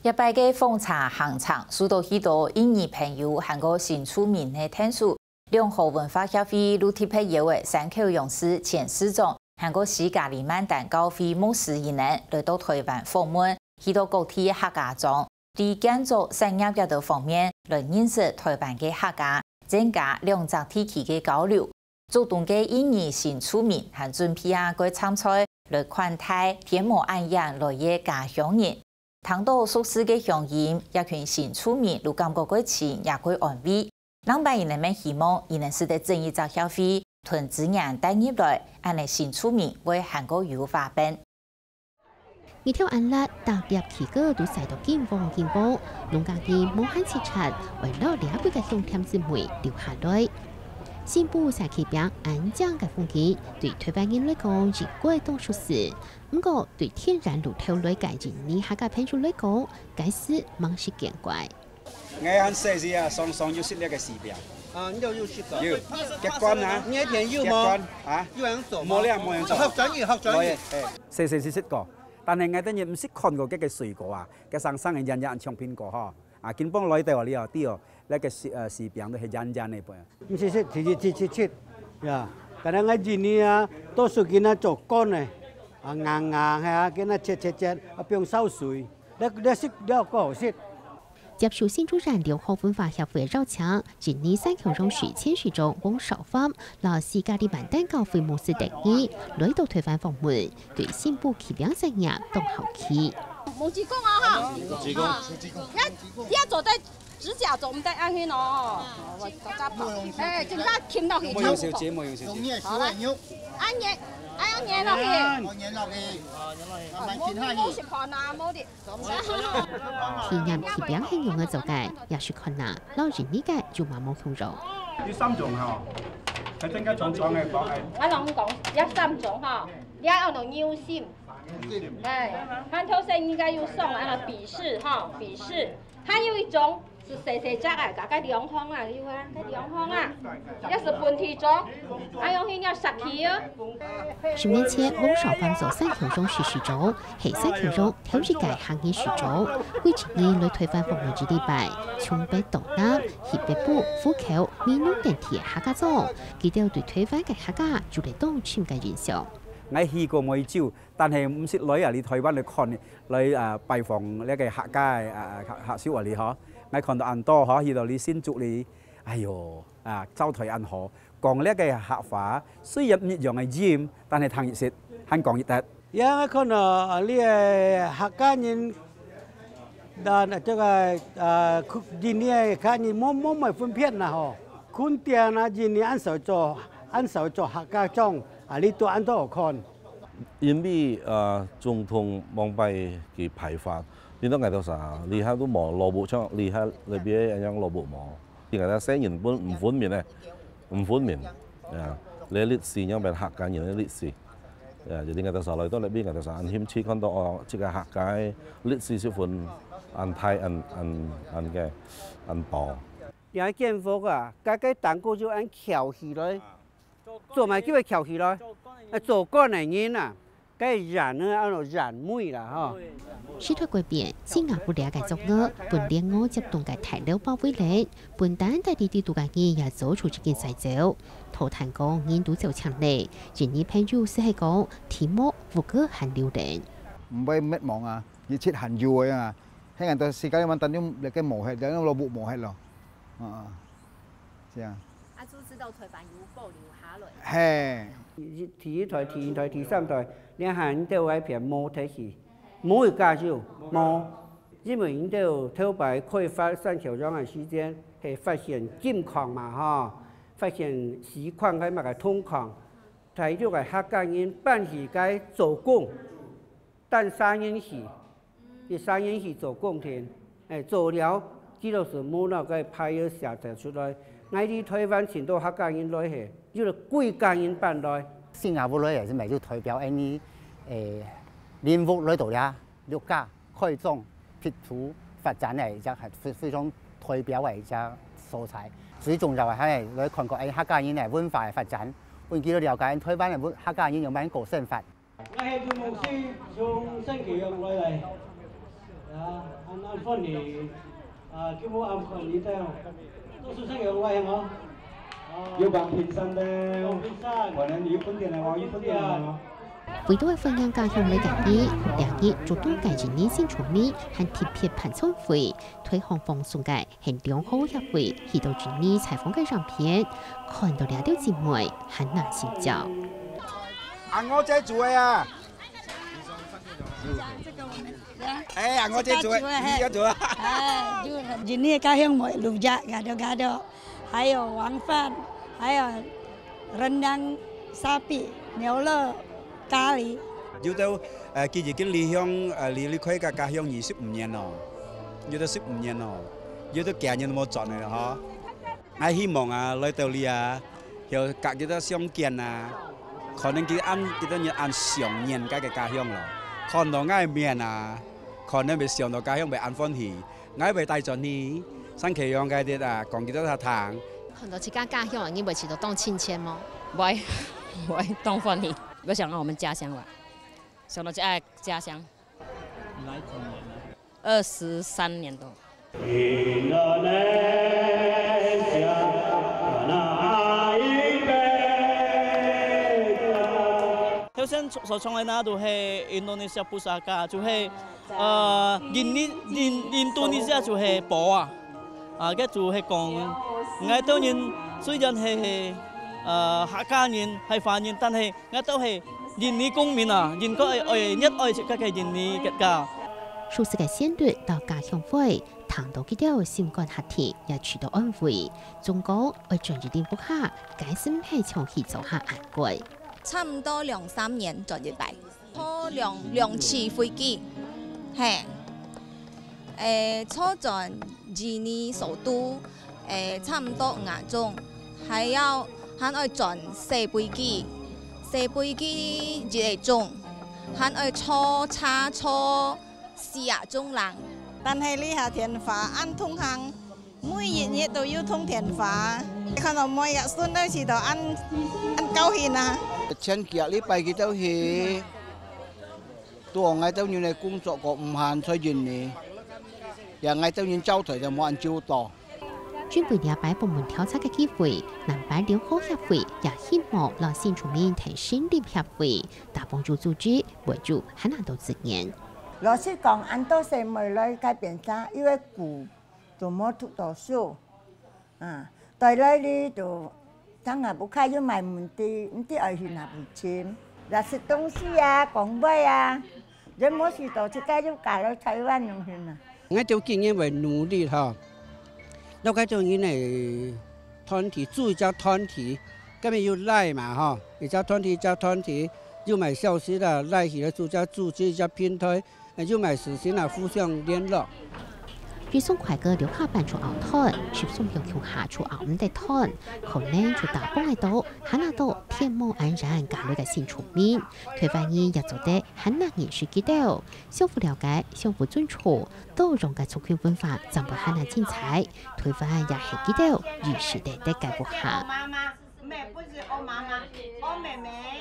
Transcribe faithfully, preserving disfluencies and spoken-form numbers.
這擺个奉茶行程，受到許多印尼朋友還過新住民个𢯭手。兩河文化協會又特別邀請山口洋市前市長，還過西加里曼丹教會牧師佢等來到臺灣訪問，去到各地个客家庄，對建築產業這兜方面來認識臺灣个客家，增加兩隻地區个交流。 竹東个印尼新住民還準備啊，過參賽來款待天無恁樣來个家鄉人。聽到熟事个鄉音，這群新住民都感覺過親也過安慰。另外，佢等乜希望佢等使得整一隻協會，同資源帶入來，恁呢新住民會還過有話變。 日頭恁烈，逐粒旗果都曬到金黃金黃，農家人無閒直掣，愛摎這位个兄弟姊妹留下來。新埔曬旗餅恁靚个風景，對臺灣人來講，應該當熟事。毋過，對天然路頭來个印尼客家朋友來講，該係吂識見怪。 𠊎還細時啊，常常有食這个柿餅。啊，你都有食過？有，結棍啊，你一定有無？結棍啊，有人做無？無了，無人做。學專業，學專業。無，嘿。細細時食過，但係𠊎等也毋識看過這个水果啊，這生生个圓圓像蘋果吼。啊，今晡來到這哦，對哦，這个柿，呃，柿餅都係圓圓个。毋識食，直接直接食，呀，但係𠊎印尼啊，多數囡仔做乾个，啊，硬硬係啊，囡仔切切切，啊，放燒水，這，這食了過好食。 接受新竹縣兩河文化協會邀請，印尼山口洋市前市長翁紹芳摎西加里曼丹教會牧師等人來到臺灣訪問，對新埔旗餅產業當好奇。無試過啊哈！無試過。啊，你愛做得指甲做毋得恁樣哦。哎，真正撳落去。莫用手指，莫用手指。好來，恁樣，恁樣撳落去。哦，撳落去。慢慢撳下去。無，無食飯啊，無的。 體驗起餅係仰仔做个，也係看啊，摎印尼个有嘛無共樣。有三種吼，係真个種種个包个。𠊎摎你講，這三種吼，這安到牛心，哎，還頭先應該有送安到比士吼，比士，還有一種係細細隻个，該兩項啊，有啊，該兩項啊，這係本地種，還有迄隻石器啊。十年前，翁紹芳做山口洋市市長，係山口洋 頭一屆客語市長，為一年來臺灣訪問一禮拜，從北到南，去北埔、湖口、美濃等地个客家庄，佢兜對臺灣个客家有了當深个印象。𠊎去過梅州，但係毋識來啊，來臺灣來看，來啊拜訪這个客家个啊客客屬啊哩吼。𠊎看到恁多吼，去到這新竹哩，哎喲，啊，招待恁好。 講這个客話，雖然毋一樣个音，但係聽一識，還講一得。也𠊎看到，啊，這个客家人，啊，這个，啊，印尼个客家人無，無麼分別啦吼。肯定啊，印尼恁少做，恁少做客家庄，啊，這都恁多好看。因為，呃，總統往擺佢派發，變到𠊎兜儕，這下都無蘿蔔，像這下這邊恁樣蘿蔔無。 𠊎兜細人本毋分明个，毋分明。啊，這歷史，仰般客家人个歷史。啊，就𠊎兜儕來到這邊，𠊎兜儕恁興趣看到哦，這个客家个歷史十分恁大，恁，恁，恁个，恁多。這間屋啊，該个頂高就恁翹起來，做麼个會翹起來？啊，做官个人啊。 該染呢，安到染妹啦，吼。時代改變，新加坡這个作業，分連外接棟个大樓包圍咧，分擔戴在地肚个人也走出一間徙走。土炭講，人都走淨咧，印尼朋友就係講，地目烏過還留咧。毋會滅亡啊，一直還有个啊。係𠊎兜世界萬單用這个無忒，這个蘿蔔無忒咯。啊，這樣。啊，就知道臺灣有保留下來。嘿。第一代、第二代、第三代， 你看你兜該片無忒去，無有加油，無。因為你兜頭擺開發山口洋个時間，係發現金礦嘛，吼，發現錫礦該麼个銅礦，大陸个客家人搬去該做工，等三年去， 佢三年去做工田，哎，做了，佢就係無拿个牌仔寫出來。𠊎在臺灣尋到客家人來係，有了幾家人搬來。新加坡來也係買就代表恁呢，誒，林屋來到這，綠化、開墾、辟土、發展个一隻，非，非常代表个一隻所在。最重要个係來看過，誒，客家人个文化个發展，分佢了解臺灣个文，客家人有麼个生活。 𠊎係劉牧師，從山口洋來个。啊，恁歡喜，啊，今晡恁歡喜到，都係這個外形哦。有放冰山的，放冰山。可能有分店的話，有分店的話。為著愛歡迎家鄉來个人，這日竹東个印尼新住民還特別辦餐會，推行放送个係兩河協會去到印尼採訪个影片，看到這兜姊妹還那心焦。啊，我這做个啊！ 哎呀，我這做，你要做啊？哎，就印尼家鄉妹，rujak，gado-gado，還有黃飯，還有rendang sapi，牛肉咖哩。有兜，呃，佢已經離鄉，呃，離，離開个家鄉二十五年咯，有兜十五年咯，有兜幾年都無轉來了哈。 𠊎希望啊，來到這啊，有佮佢兜相見啊，可能佢恁，佢兜人恁想念自家个家鄉咯。看到𠊎个面啊，可能會想到家鄉會恁歡喜。𠊎會帶轉去，上客樣个个啊，講佢兜聽。看到自家家鄉，你會試著當親切無？會，會，當歡喜。會想到我們家鄉吧，想到自家个家鄉。 來幾年了？二十三年多。頭先所，所唱个那都係Indonesia Pusaka，就係，呃，印尼，印，Indonesia就係寶啊。啊，該就係講，𠊎兜人雖然係，呃，客家人，係華人，但係 𠊎兜係印尼公民啊，應該愛，愛熱愛自家个印尼國家。熟識个旋律到家鄉味，聽到佢兜心肝核底也得到安慰。總講愛轉一輪屋下，該就毋係像去灶下恁貴。差毋多兩三年轉一擺，坐兩，兩次飛機，嘿。 誒，坐轉印尼首都，誒，差毋多五個鐘，還要，還愛轉細飛機，細飛機一個鐘，還愛坐車坐四個鐘零。但係這下電話恁通行，每一日都有通電話，看到妹个孫都試著恁，恁高興啊！前幾個禮拜佢兜去 都講𠊎兜人个工作過毋閒在印尼，也𠊎兜人招待就無恁周到。因為這擺訪問調查个機會，南北兩河協會也希望摎新住民同成立協會，打幫助組織，會有還恁多資源。老實講，恁多細妹來該邊嗄，因為苦都無讀到書。 啊，帶來哩就，正下屋下又買問題，毋知愛去哪位尋。也食東西啊，講話啊，人無事到自家又嫁來台灣用心啊。𠊎兜今年會努力吼，摎該兜人个團體，組一隻團體，今日有Line嘛吼，一隻團體一隻團體，又買消息啦，Line起來組織，組織一隻平台， 又買時間啊，互相聯絡。佢送快歌留下半出拗斷，十送用共下出拗毋得斷，可能就打幫个到，還那多天無安然家裡个新住民。台灣人也做得還那認識佢兜，相互了解，相互尊重，多樣个族群文化，正會還那精彩。台灣也係佢兜，一時得得个文化。 妹，不是歐媽媽，歐妹妹。